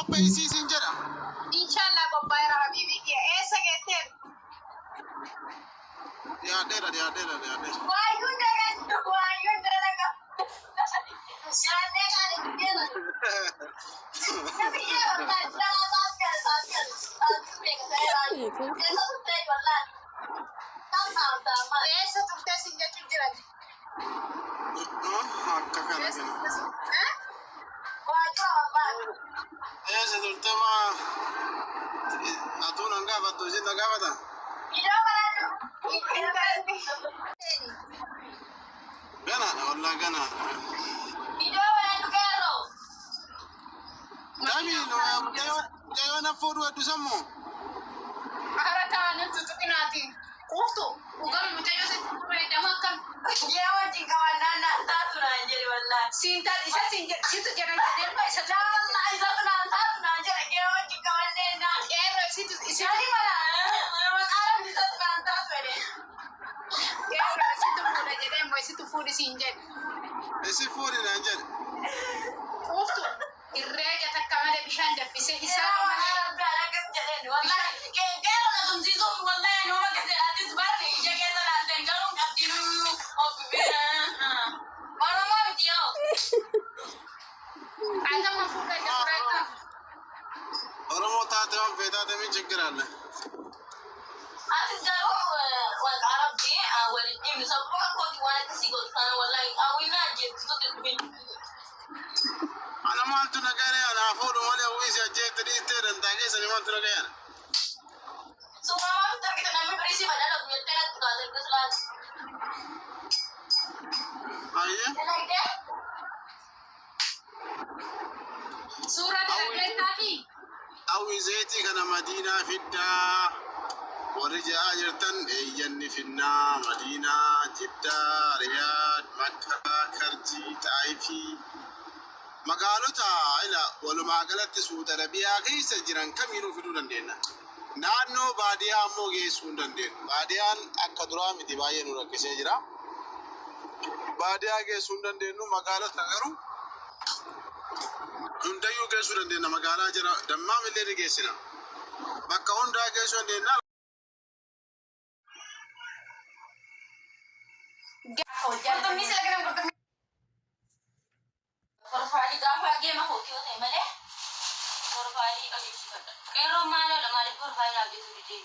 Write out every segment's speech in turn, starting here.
Qopheessii siin jedha. Inshallah qophaa'eera habiibii kiyya. Eessa geetteer? Dhiyaadheera dhiyaadheera dhiyaadheera. Waayyuun dagaddu waayyuun dalaga. Nyaannee kan itti deeman. Nabiyya wallahi silaa saas gal saas gal saas beeka ta'e raayyu. Eessa turtee wallahi. Tam taam taam. Eessa turtee siin jechuun jiran? Akka kana Eessa kana. turtee siin? Eh? Waajjira wallahi. Eessa turte maa atuu nan gaafattu isin na gaafata. Iddoo kanatti. Ganaadha wallaa ganaadha. Iddoo kanatti qeerroo. Dami mucayyoo na fuudhu hedduu sammuu. Hara taa'anii tuttuqinaati. Quuftu dhugama mucayyoo sitti fayyadama akkam. Yaa wajjin qabannaan naan taatu naan jedhe wallahi. Siin taat isa siin jedhe situ jedhan jedhee moo isa Laa wallahi isatu naan taatu naan jedhe yaa wajjin qabannee naan. qeerroo isitu isitu Nani mala maqaa rabbi isatu naan taatu jedhe. qeerroo isitu fuudha jedhee moo isitu fuudhi siin jedhe. Isin fuudhi naan jedhe. Quuftu herreega takka malee bishaan danfisee Yaa hisaaba maqaa malee rabbi aan akkas jedheen wallahi qeerroo na tumsiisuuf wallahi numa kese atis barri ija keessa laalteen garuu qabdiinuu of bira. Oromoo miti yoo. Atama fuudha jedhu Oromoo taate waan fee taate min chiggiraalle. Atis garuu maqaa rabbi waliin dhiibnu sababa kooti waan akkasii gootu kana wallahi hawwiin ajjeetutu dhufin. Ana maaltu na gahee anaa fuudhu malee hawwiisi ajjeette dhiistee dantaa keessanii maaltu na gahee ana. Suuraa maaf argite namni birii si badhaadha guyyaa natti kaasee erga laata. Ayyee. Dalagdee? Suuraa dalagdeettaa fi Hawwi zayitii kana Madiinaa fiddaa. Warri ja'aa jirtan eeyyanni finnaa Madiinaa, Jiddaa, Riyaad, Makkaa, Karjii, Xaayifii. Magaalota ila walumaa galatti Suudi Arabiyaa keessa jiran kamiinuu fiduu dandeenya. Naannoo baadiyaa ammoo geessuu hin dandeenyu. Baadiyaan akka duraa miti baay'ee nu rakkisee jira. Baadiyaa geessuu hin dandeenyu magaalota garuu hundayyuu geessuu dandeenya. Magaalaa jira dammaam illee ni geessina. Bakka hundaa geessuu dandeenya. Qurxummii sila kana qurxummii. Profaayilii gaafa geema kootii yoo ta'e malee profaayilii ajaa'ibsiifadha. Qeerroon maaloodha maaliif profaayilii hojjetu didee?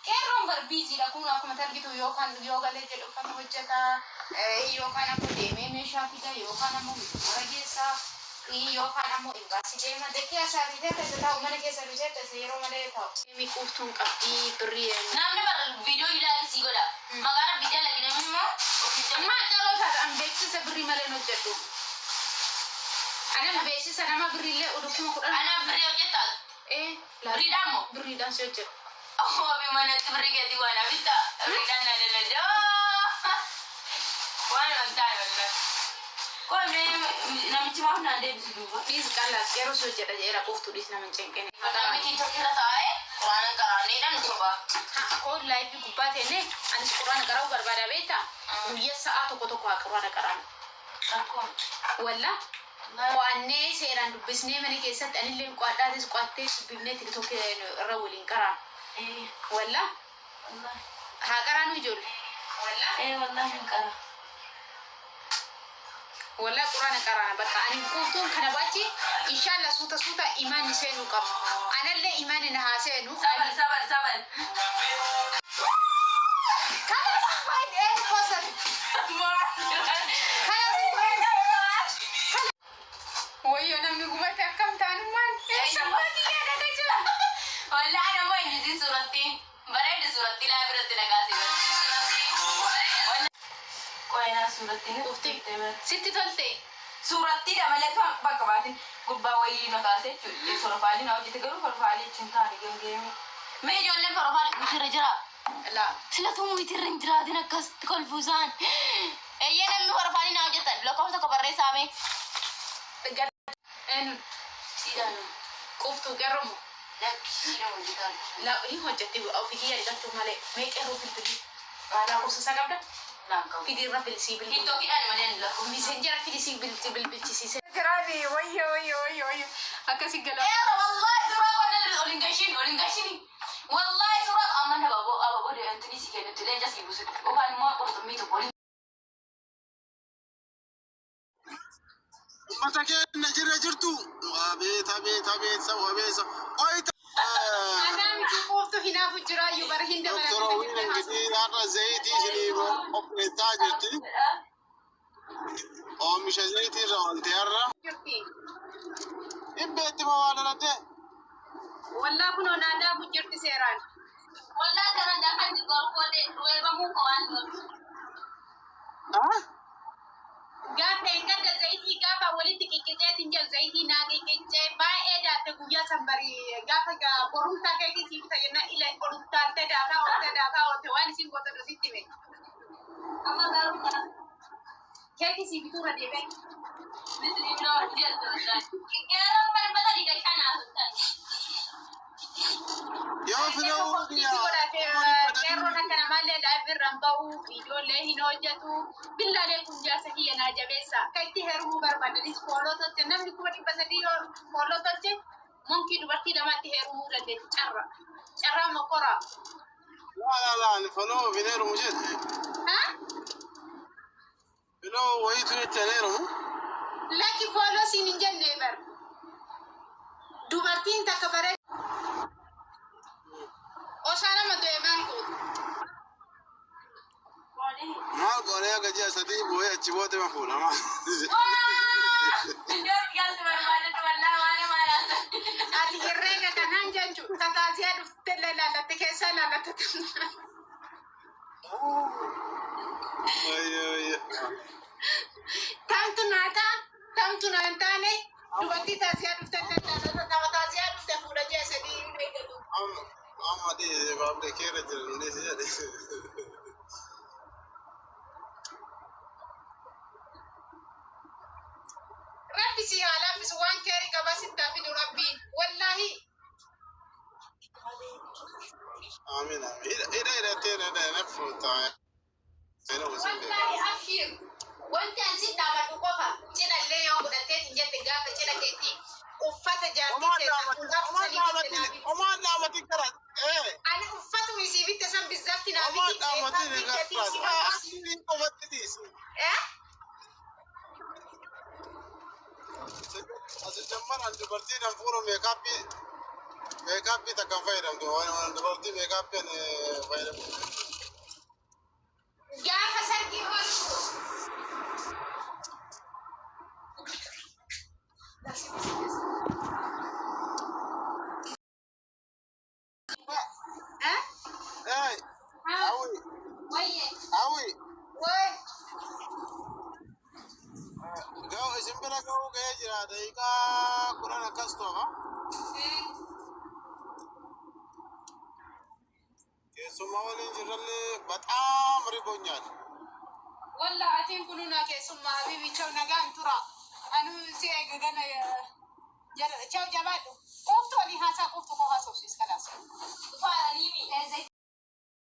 Qeerroon bar biiziidha kun akkuma argitu yookaan yoo galee jedhu uffata hojjeta yookaan ammoo deemee meeshaa fida yookaan ammoo mara geessa yookaan ammoo imbaasii deema dekkee isaa bitee keessa taa'u mana keessa bitee keessa yeroo malee taa'u. Mimi quuftuun qabdii birrii. Namni bara viidiyoo ilaalee sii godha. Maqaa rabbi dalagi namni immoo ofii jala. Maal dhaloo taata an beeksisa birrii malee hin hojjedhu. Anan beeksisa nama birriillee oduu 10,000. Anaaf birrii hojjetaa? Birriidhaan moo? Birriidhaan si hojjedhu. Ofii manatti birrii keetii waan hafitta. Birriidhaan na dalagda. Waan hin taane wallahi. Qoomee namichi maaf naan deebisu duuba. Dhiis qallaas qeerroo si hojjedha jedheera quuftuu dhiis nama hin cinqine. Namni TikTok irra taa'ee quraana qaraanneedhaan soba. Koon laayifii gubbaa teenne anis quraana qara'uu barbaada beektaa? Guyyaa sa'aa tokko tokko haa quraana qara'an. Rakkoon. Walla qo'annee seeraan dubbisnee mana keessatti anillee qo'adhaatis qo'attee dubbifnee TikTok irra waliin qara'an. Walla haa qaraanu ijoollee. Walla Wallahi hin qara. walla quraana qaraana bakka ani quuftuun kana baachi inshallah suuta suuta imaanni seenuu qaba. Anallee imaanni na haa seenu. Sabal sabal sabal. Kana waan eenyu koosate. Kana Wayyo namni gubate akkam taanummaan eessa maatii yaadata jira. Wallahi nama eenyuti suuratti bareeddi suuratti laa biratti nagaasee. Qoyinaa suuratti ni Ufti sitti tolte. Suurattiidha malee bakka baatin gubbaa wayii na kaasee jechuudha. Profaayilii na hojjete garuu profaayilii jechuun taane gangeemi. Mee ijoolleen profaayilii wiitirra jira. Laa. Filatuu wiitirra hin jiraatin akkasitti kolfuusaan. Eeyyee namni profaayilii na hojjetan lakkoofsa tokko barreessaa mee. Eenyuun Siidhaan. quuftuu qeerromu. Lakki siidhaan hojjetaan. Laa hin hojjetti ofii kiyya dhiqachuu malee mee qeerroo bilbilii. Lakkoofsa isaa qabda? Naan qabu. Fidii irra bilsii bilbilii. TikTokiidhaan malee lakkoofsa. Misenjera fidii si bilbilchisiise. Jiraani wayyo wayyo wayyo wayyo akkasi gala. Eera wallahi suuraa qonna ol hin gashin ol hin gashin. Wallahi suuraa amma nama ababoo deemtanii si kennutti leenca si buusu yookaan immoo qurxummii tokko waliin. Uummata keenya jirra jirtu. Abeet abeet abeet sa'u abeet sa'u. Qoyita. Anaa miti qooftu hinaafu jiraayyuu bara hin Doktora Wiin እንግዲህ har'a zayitii isinii qopheessaa jirti. Oomisha zayitii irra oolte har'a. Jirti. Dhibbeetti moo waan dalatte? Wallaa kunoo naadaafu jirti seeraan. Wallahi kana dakan gorkote weebamuu kowaan godhu. Gaafa hin gadda zayitii gaafa walitti qiqqicceetiin jedhu zayitii naa qiqqicce baay'ee daatte guyyaa san bari gaafa borumtaa keetii siif tajaajila ila oluttaatte daakaa oolte daakaa oolte waan isin goote sitti hime. Amma garuu kana Keekii sii bituurra deebi'e. misli noo jedhu. Qeerroon barbada dhiiga kanaaf tan. Yoo filoo Qeerroon akka namaallee live irra hin bahu, viidiyoolee hin hojjetu. Billaalee kun jaarsa kiyya naa jabeessa. Akka itti heerumuu barbaadanis follow tolche namni 300,000 yoo follow tolche monkii dubartii lamaatti heerumuu dandeetti carra. Carraa mokkora. Laa laa laa ani follow hin heerumu jette. Ha? Filoo wayiitu jecha hin heerumu. Lakki follow siin hin jenne bar. Dubartiin takka bare osoo nama du'e maal gootu? Maal goonee akka ji'a 3 boo'ee achi booda ma fuudha maal? Ati herreega kanaan jechuun tataasiyaa dhuftee ilaallatte keessaa ilaallatte. Wayyo wayyo. Tamtu naa ta'a, tamtu naa hin taane dubartii taasiyaa dhuftee ilaallatte nama taasiyaa dhufte fuudha ji'a 3 hin eeggatu. Amma amma dhiisee baabdee keerra jira nuti si jedhe. Rabbi si haa laaffisu waan keerii qabaa sitti haa fidu rabbiin. Wallaahi. Amiin amiin. Hidha hidhattee hidha hidha fuutaa. Wallaahi abshiir. Wanti ani si dhaamadhu qofa cidhallee yoo godhattee hin jette gaafa cidha keetti uffata jaartii keessaa fuudhaaf sanii bitte naa bitte. Omaan dhaamatiin kara. Ani uffatuma isii bitte san bizzatti naa Omaan bitti. dhaamatiin Bitte si gara. Asii qofatti dhiisi. Eh? Asi jammaraan dubartii dan fuudhu makeup takkan fayyadamtu. Dubartii makeup fayyadamtu. Gaafa sargii oolchu. Eh? Hey, Awi, Wayye. Awi. Way. Ga'u isin bira ga'uu ga'ee jira. Daqiiqaa 10 akkas to'a. Keessummaa waliin jirrallee በጣም ርቦኛል. Walla atiin kununa keessummaa habibi chaw nagaan tura. Anu si eega gana jala chaw jabaadhu. Quuftu walii haasaa quuftu koo haasofsiis kalaas. Faadhanii mi?